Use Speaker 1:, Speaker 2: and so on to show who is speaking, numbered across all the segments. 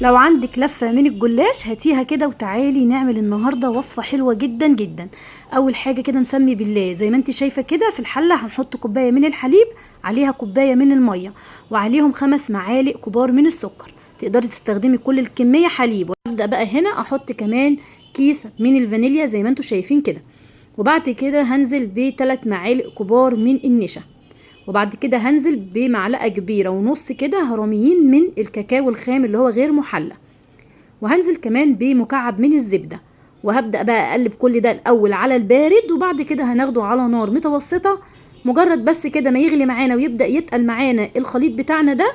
Speaker 1: لو عندك لفة من الجلاش هاتيها كده وتعالي نعمل النهاردة وصفة حلوة جدا جدا. اول حاجة كده نسمي بالله. زي ما انت شايفة كده في الحلة هنحط كوباية من الحليب، عليها كوباية من المية، وعليهم 5 معالق كبار من السكر. تقدري تستخدمي كل الكمية حليب. وابدأ بقى هنا احط كمان كيس من الفانيليا زي ما انتوا شايفين كده، وبعد كده هنزل بثلاث معالق كبار من النشا، وبعد كده هنزل بمعلقة كبيرة ونص كده هرميين من الكاكاو الخام اللي هو غير محلى، وهنزل كمان بمكعب من الزبدة. وهبدأ بقى اقلب كل ده الاول على البارد، وبعد كده هناخده على نار متوسطة. مجرد بس كده ما يغلي معانا ويبدأ يتقل معانا الخليط بتاعنا ده،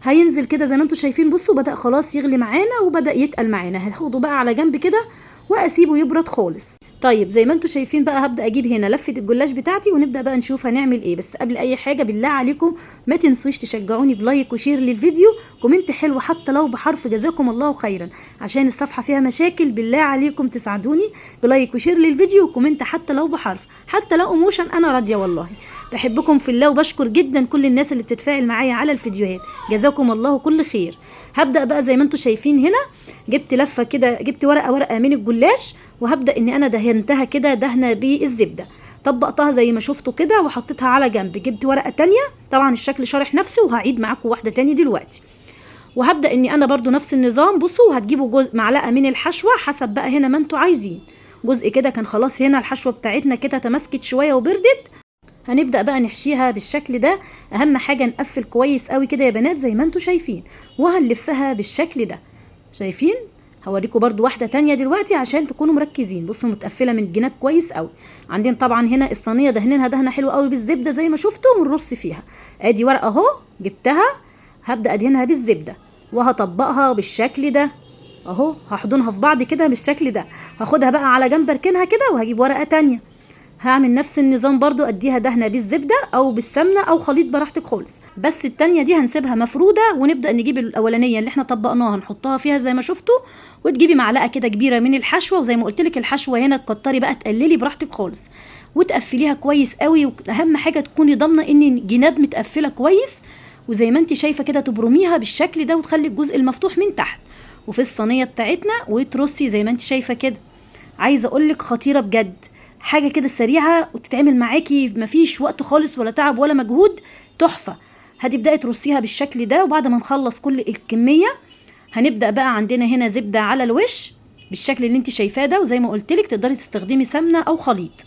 Speaker 1: هينزل كده زي ما انتوا شايفين. بصوا بدأ خلاص يغلي معانا وبدأ يتقل معانا. هاخده بقى على جنب كده واسيبه يبرد خالص. طيب زي ما انتوا شايفين بقى هبدأ اجيب هنا لفة الجلاش بتاعتي ونبدأ بقى نشوف هنعمل ايه. بس قبل اي حاجة بالله عليكم ما تنسوش تشجعوني ب like و share للفيديو، comment حلو حتى لو بحرف، جزاكم الله خيرا. عشان الصفحة فيها مشاكل بالله عليكم تساعدوني ب like و share للفيديو و comment حتى لو بحرف، حتى لو emotion، انا راضية والله. بحبكم في الله وبشكر جدا كل الناس اللي بتتفاعل معايا على الفيديوهات، جزاكم الله كل خير. هبدأ بقى زي ما انتوا شايفين هنا جبت لفة كده، جبت ورقة من الجلاش، وهبدأ ان انا دهنتها كده دهنة بالزبدة، طبقتها زي ما شفتوا كده وحطيتها على جنب. جبت ورقة تانية، طبعا الشكل شارح نفسه وهعيد معاكم واحدة تاني دلوقتي. وهبدأ اني انا برضو نفس النظام. بصوا هتجيبوا جزء معلقة من الحشوة حسب بقى هنا ما انتوا عايزين، جزء كده كان خلاص هنا الحشوة بتاعتنا كده تماسكت شوية وبردت، هنبدأ بقى نحشيها بالشكل ده. اهم حاجة نقفل كويس قوي كده يا بنات زي ما انتوا شايفين، وهنلفها بالشكل ده. شايفين؟ هوريكم برضو واحدة تانية دلوقتي عشان تكونوا مركزين. بصوا متقفلة من الجناب كويس قوي. عندنا طبعا هنا الصينية دهنينها دهنة حلوة قوي بالزبدة زي ما شفتوا، ونرص فيها. ادي ورقة اهو جبتها، هبدأ ادهنها بالزبدة وهطبقها بالشكل ده اهو، هحضنها في بعض كده بالشكل ده. هاخدها بقى على جنب اركنها كده، وهجيب ورقة تانية هعمل نفس النظام برضو، اديها دهنه بالزبده او بالسمنه او خليط براحتك خالص. بس التانية دي هنسيبها مفروده، ونبدا نجيب الاولانية اللي احنا طبقناها نحطها فيها زي ما شفتوا، وتجيبي معلقه كده كبيرة من الحشوه. وزي ما قلت لك الحشوه هنا تكتري بقى، تقللي براحتك خالص، وتقفليها كويس قوي. واهم حاجة تكوني ضامنه ان الجناب متقفله كويس، وزي ما انت شايفه كده تبرميها بالشكل ده وتخلي الجزء المفتوح من تحت وفي الصينية بتاعتنا، وترصي زي ما انت شايفه كده. عايزه اقول لك خطيرة بجد، حاجة كده سريعة وتتعمل معاكي، مفيش وقت خالص ولا تعب ولا مجهود، تحفة. هتبداي ترصيها بالشكل ده، وبعد ما نخلص كل الكمية هنبدا بقى عندنا هنا زبدة على الوش بالشكل اللي انت شايفاه ده. وزي ما قلت لك تقدري تستخدمي سمنه او خليط.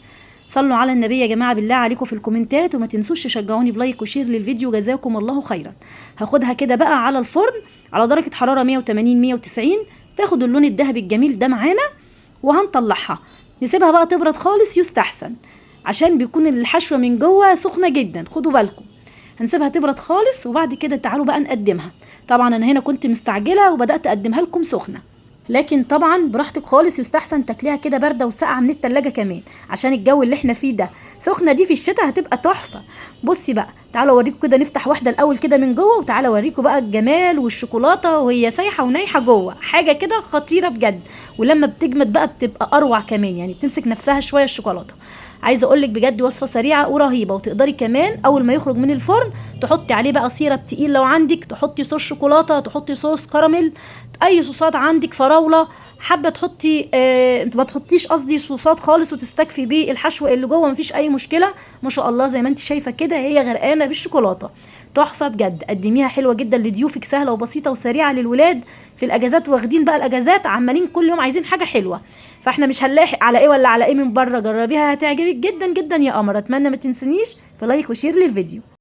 Speaker 1: صلوا على النبي يا جماعة بالله عليكم في الكومنتات، وما تنسوش تشجعوني ب like و share للفيديو، جزاكم الله خيرا. هاخدها كده بقى على الفرن على درجه حرارة 180 190، تاخد اللون الذهبي الجميل ده معانا، وهنطلعها نسيبها بقى تبرد خالص يستحسن، عشان بيكون الحشوه من جوه سخنة جدا، خدوا بالكم. هنسيبها تبرد خالص، وبعد كده تعالوا بقى نقدمها. طبعا انا هنا كنت مستعجلة وبدات اقدمها لكم سخنة، لكن طبعا براحتك خالص، يستحسن تاكليها كده باردة وساقعه من التلاجة كمان، عشان الجو اللي احنا فيه ده. سخنة دي في الشتاء هتبقى تحفة. بصي بقى تعالوا اوريكم كده، نفتح واحدة الاول كده من جوه، وتعالوا اوريكم بقى الجمال والشوكولاته وهي سايحه ونايحه جوه، حاجة كده خطيرة بجد. ولما بتجمد بقى بتبقى اروع كمان، يعني بتمسك نفسها شوية الشوكولاتة. عايزه اقول لك بجد وصفه سريعة ورهيبه، وتقدري كمان اول ما يخرج من الفرن تحطي عليه بقى syrup تقيل لو عندك، تحطي صوص شوكولاتة، تحطي صوص كراميل، اي صوصات عندك، فراوله، حابة تحطي ما تحطيش قصدي صوصات خالص، وتستكفي بالحشو اللي جوه، مفيش اي مشكلة. ما شاء الله زي ما انت شايفه كده هي غرقانة بالشوكولاته، تحفة بجد. قدميها حلوة جدا لضيوفك، سهلة وبسيطة وسريعة للولاد في الاجازات، واخدين بقى الاجازات عمالين كل يوم عايزين حاجة حلوة، فاحنا مش هنلاحق على ايه ولا على ايه من بره. جربيها هتعجبك جدا جدا يا قمر. اتمنى ما تنسنيش في like و share للفيديو.